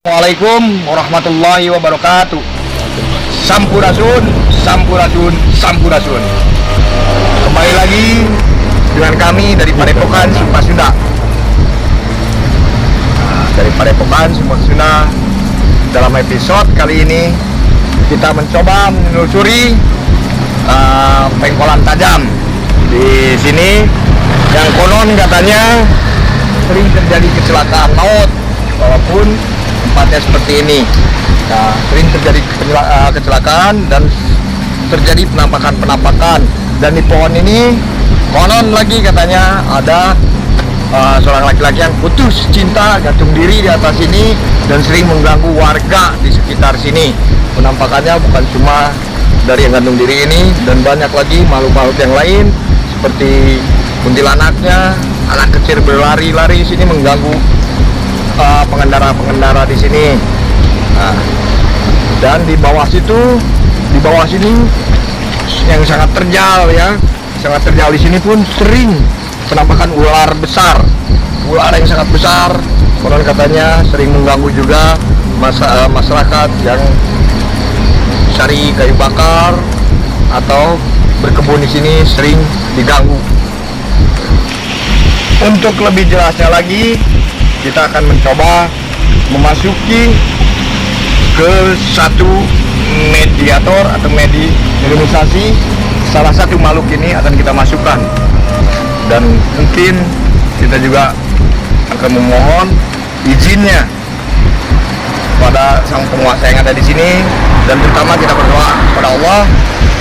Assalamualaikum warahmatullahi wabarakatuh. Sampurasun, sampurasun, sampurasun. Kembali lagi dengan kami dari Padepokan Sukma Sunda. Nah, dari Padepokan Sukma Sunda, dalam episode kali ini kita mencoba menelusuri pengkolan tajam di sini yang konon katanya sering terjadi kecelakaan maut walaupun tempatnya seperti ini. Nah, sering terjadi kecelakaan dan terjadi penampakan-penampakan. Dan di pohon ini konon lagi katanya ada seorang laki-laki yang putus cinta gantung diri di atas sini dan sering mengganggu warga di sekitar sini. Penampakannya bukan cuma dari yang gantung diri ini, dan banyak lagi makhluk-makhluk yang lain seperti kuntilanaknya, anak kecil berlari-lari sini mengganggu pengendara-pengendara di sini. Nah, dan di bawah situ, di bawah sini yang sangat terjal ya, sangat terjal di sini pun sering penampakan ular besar, ular yang sangat besar. Konon katanya sering mengganggu juga masyarakat yang cari kayu bakar atau berkebun di sini sering diganggu. Untuk lebih jelasnya lagi, kita akan mencoba memasuki ke satu mediator atau mediumisasi. Salah satu makhluk ini akan kita masukkan, dan mungkin kita juga akan memohon izinnya pada sang penguasa yang ada di sini, dan terutama kita berdoa kepada Allah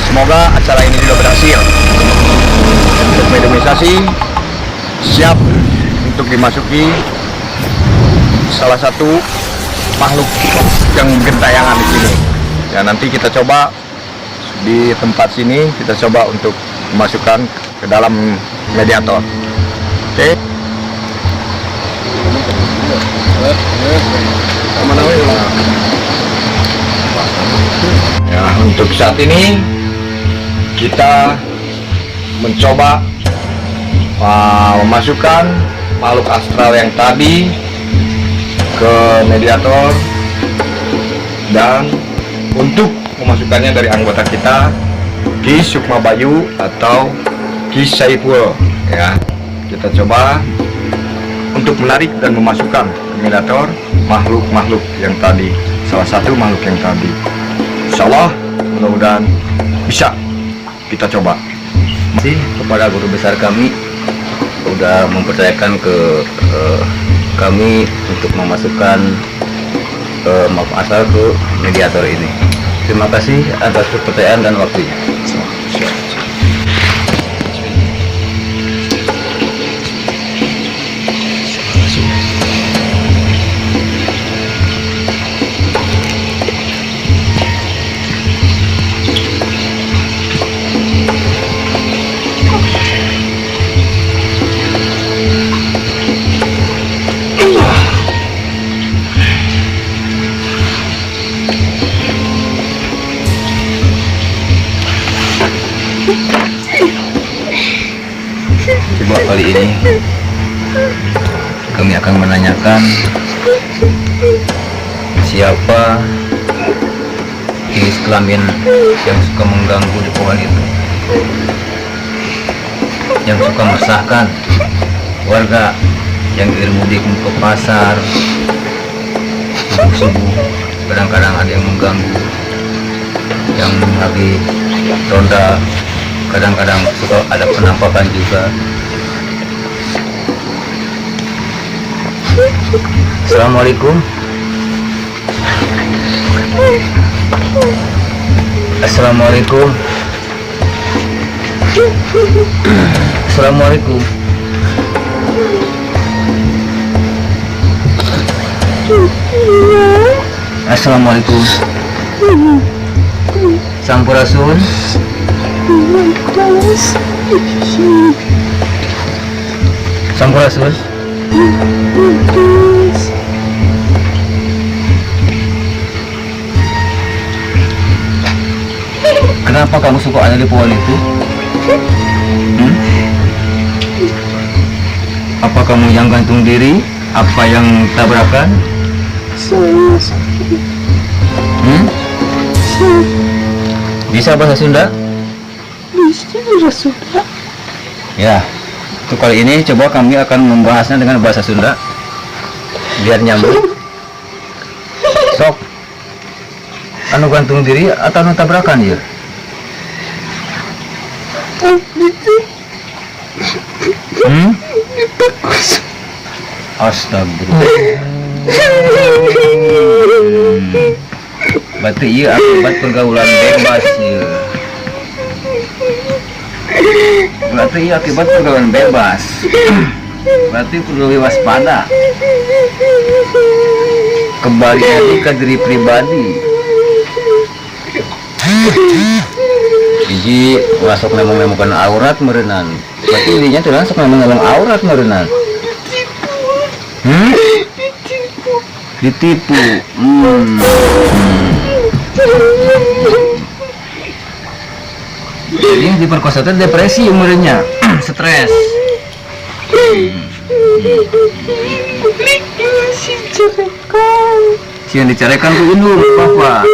semoga acara ini juga berhasil. Untuk mediumisasi siap untuk dimasuki salah satu makhluk yang gentayangan di sini. Ya, nanti kita coba di tempat sini, kita coba untuk memasukkan ke dalam mediator. Oke. Ya, untuk saat ini kita mencoba memasukkan makhluk astral yang tadi ke mediator, dan untuk memasukkannya dari anggota kita Ki Sukma Bayu atau Ki Saiful ya. Kita coba untuk menarik dan memasukkan ke mediator makhluk-makhluk yang tadi, salah satu makhluk yang tadi. Insya Allah mudah-mudahan bisa kita coba. Terima kasih kepada guru besar kami udah mempercayakan ke kami untuk memasukkan makhluk astral ke mediator ini. Terima kasih atas kepercayaan dan waktunya. Coba kali ini kami akan menanyakan siapa jenis kelamin yang suka mengganggu di pohon itu, yang suka meresahkan warga yang mudik ke pasar subuh-subuh, kadang-kadang ada yang mengganggu, yang lagi ronda, kadang-kadang suka ada penampakan juga. Assalamualaikum. Assalamualaikum. Assalamualaikum. Assalamualaikum. Sampurasun. Sampurasun. Kenapa kamu suka ada di pohon itu? Hmm? Apa kamu yang gantung diri? Apa yang tabrakan? Saya sakit. Hmm? Bisa bahasa Sunda? Bisa bahasa Sunda. Ya. Untuk kali ini coba kami akan membahasnya dengan bahasa Sunda. Biar nyambung. Sok. Anu gantung diri atau anu tabrakan ya? Itu Hmm? bagus. Astagfirullah. Berarti iya akibat pergaulan bebas ya. Berarti iya akibat pergaulan bebas. Berarti perlu waspada. Kembali lagi ke diri pribadi. Hiji masuk memang menemukan aurat meureunan. Berarti intinya tuh langsung memang ngomong aurat meureunan. Hmm? Ditipu. Jadi yang diperkosa itu depresi umurnya, stres. Si cerekan. Si yang diceraikan ku indung, papa.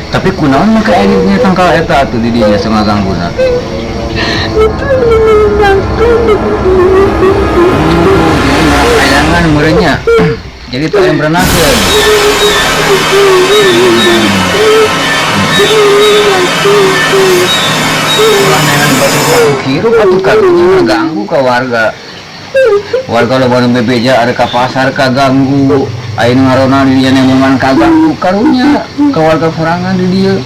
Tapi kunaon maka akhirnya tangkal eta atuh di dinya sama gangguna. Itu menyenangkan. Ayangan meureunnya. Jadi teu yang berenangkeun. Ulah neangan batu hirup atuh karunya ngaganggu ka warga. Warga loba nu bebeja ada ka pasar kaganggu. Aya nu ngaronal di dinya nemongan kaganggu karunya ka warga sorangan di dieu.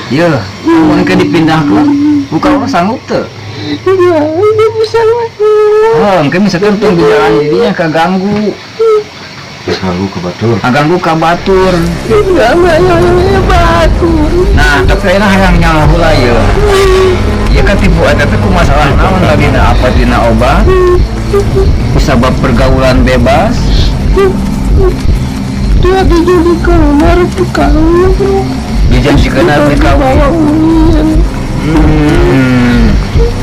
Ieu, mun ke dipindahkeun, buka urang sanggup teu? Ya, ini bisa lagi. Oh, engke misalkan tong di jalan di dinya kaganggu. Kaganggu ka batur. Kaganggu ka batur. Enggak, enggak, ya, ya, ya, batur. Nah, tapi kayaknya hayang nyaho heula ieu. Ieu kan tipu eta teh ku masalah naon lagi na apa dina obat? Kusabab pergaulan bebas. Dia tidur di kamar kawin. Dijanjikan harus kawin.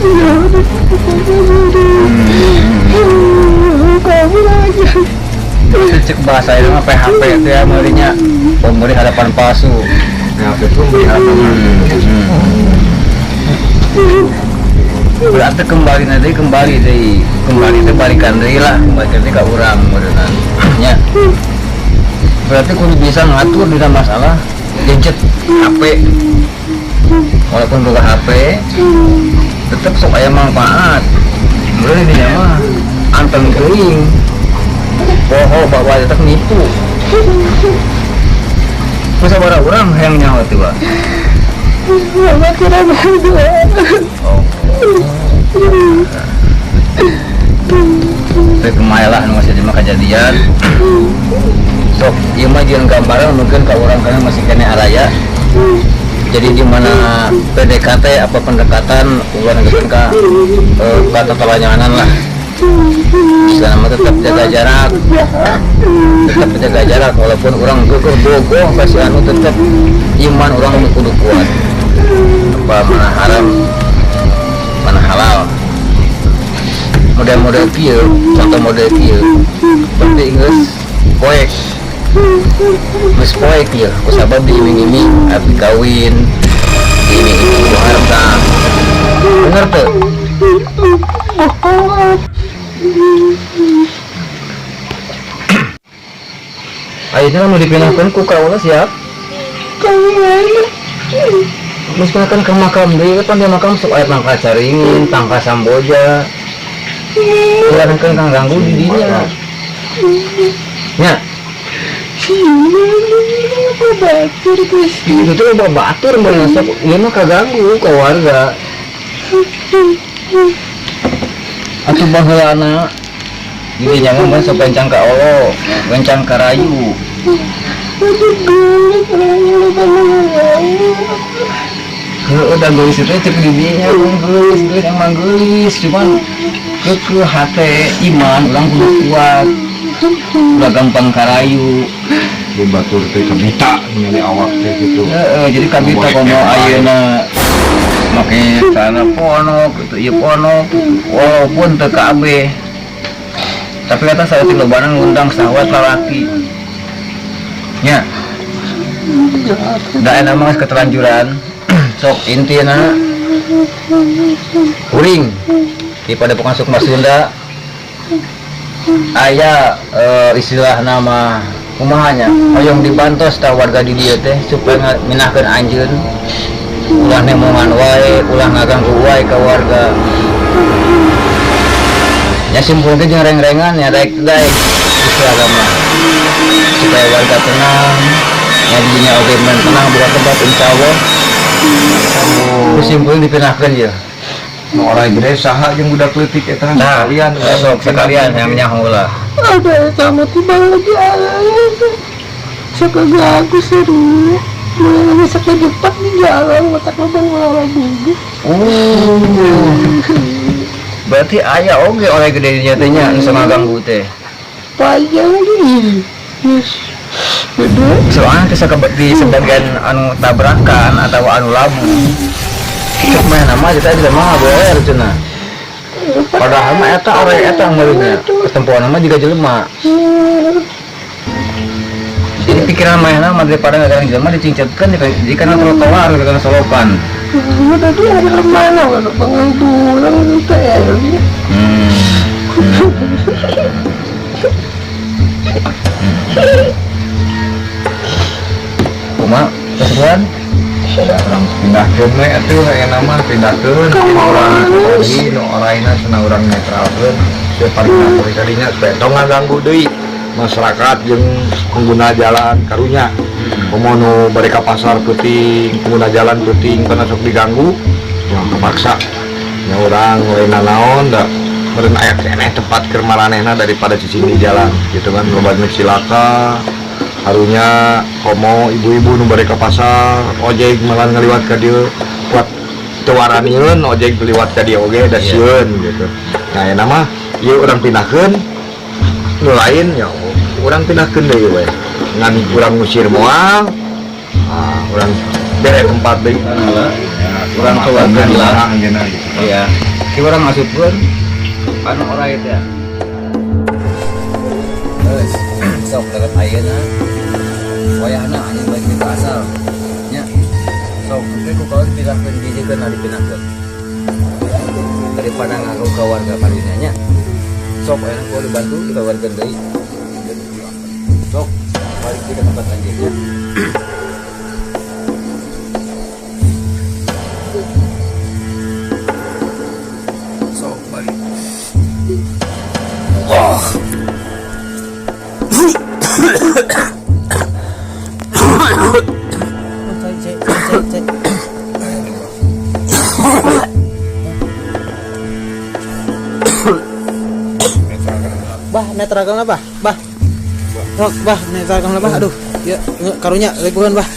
Ya, udah, kawin aja. Itu cek bahasa itu mah PHP itu ya meureunnya. Pemberi harapan palsu. PHP itu memberi harapan. Berarti kembali nanti kembali deui. Kembali itu balikan deui lah, kembali deui ka urang meureunna. Nya. Berarti kudu bisa ngatur dina masalah gadget HP. Walaupun boga HP tetep sok aya manfaat. Meureun dinya mah anteng teuing. Poho bahwa tetep nipu. Ku sabaraha urang hayang nyaho teh, Pak? Mama kira berdua. Oh. Tapi kemarin lah, nu masih mah kejadian. Sok, ieu mah jeung gambaran mungkin ka urang karena masih kene araya. Jadi di mana PDKT apa pendekatan urang geus ka tatalanyanan lah. Selama tetap jaga jarak. Tetap jaga jarak walaupun urang geugeuh bogoh ka si anu tetep iman urang nu kudu kuat. Apa mana haram, mana halal. Model-model kieu, contoh model kieu. Berarti geus poek. Geus poek ieu, kusabab diiming-iming abdi kawin, diiming-iming ku harta. Bener teu? Ayeuna mun dipindahkeun ku kaula siap? Kawin. Geus pindahkeun ke makam deui, pan di makam sok aya tangka caringin, tangka samboja. Ulah kang ganggu di dinya. Nya. Batur guys. Itu tuh loba batur mun sok ieu mah kaganggu ka warga. Atuh baheulana di dinya mah sok gancang ka olo, gancang ka rayu. Heueuh da geulis teh cek di dinya geulis, geulis emang geulis, cuman kekeuh hate iman urang kudu kuat. Ulah gampang karayu. Di batur teh kabita ningali awak teh gitu. Heeh, jadi kami tak komo ayeuna make celana ponok gitu, ieu ponok walaupun teu kabeh. Tapi kata saya ti lobana ngundang sahwat lalaki. Nya. Da enak mah geus keterlanjuran. Sok intina kuring di Padepokan Sukma Sunda aya istilah nama kumahanya hoyong dibantos ta warga di dieu teh supaya minahkeun anjeun ulah nemongan wae, ulah ngaganggu wae ka warga nya. Simpul teh jeung reng-rengan ya, daek daek istilah mah supaya warga tenang nya, dinya oge men tenang buka tempat. Insyaallah kesimpulan dipindahkeun ya. Nu orang gede saha jeung budak leutik eta? Nah, sekalian. Sok sekalian yang nyaho lah. Ada sama tiba lagi suka ganggu seru mulai bisa kejepat di jalan otak lubang malah. Oh, berarti aya oge oleh gede nya teh nya nu sama ganggu teh. Panjang lagi, yes, gede. Soalnya bisa di sebagian anu tabrakan atau anu labu cek mah nama kita tidak mah boleh cenah, padahal mah eta orang eta meureunnya ketempuan mah juga jelema. Jadi pikiran manehna mah daripada ngaganggu jelema dicingcetkeun di kana trotoar kana solokan. Udah dia ada mana kalau pengangguran itu ya. Kumaha keseruan? Urang pindahkeun we atuh, aya nama pindahkeun urang lagi nu oraina cenah urang netralkeun supaya paling kadinya supaya tong ngaganggu deui masyarakat jeung pengguna jalan. Karunya komo nu bade ka pasar peuting, pengguna jalan peuting kana sok diganggu ya, kepaksa nya urang lain naon da meureun aya keneh tempat keur maranehna daripada cicing di jalan gitu kan, loba nu cilaka. Karunya komo ibu-ibu nu bade ka pasar, ojek malah ngaliwat ka dieu kuat teu waranieun ojek liwat ka dieu oge da sieun gitu. Nah, ayeuna mah ieu urang pindahkeun nu lain ya, urang pindahkeun deui we ngan urang ngusir moal, ah, urang bere tempat deui. Urang keluarga lah. Anjeunna gitu. Iya, ki urang masukkeun anu orai teh. Geus, sok deket ayeuna wayahna anjeun balik ke asal nya. Sok engke ku kawan dipindahkeun, dijiekeun lah, dipindahkeun daripada nganggo ka warga karunya nya. Sok ayeuna ku dibantu dikawarkeun deui. Sok balik ke tempat anjeunnya. Sok balik. Wah. Cek, cek, cek, cek. Bah, netralkeun lah, bah. Bah. Sok, bah, netralkeun lah, bah. Aduh, ya, karunya ribuan, bah.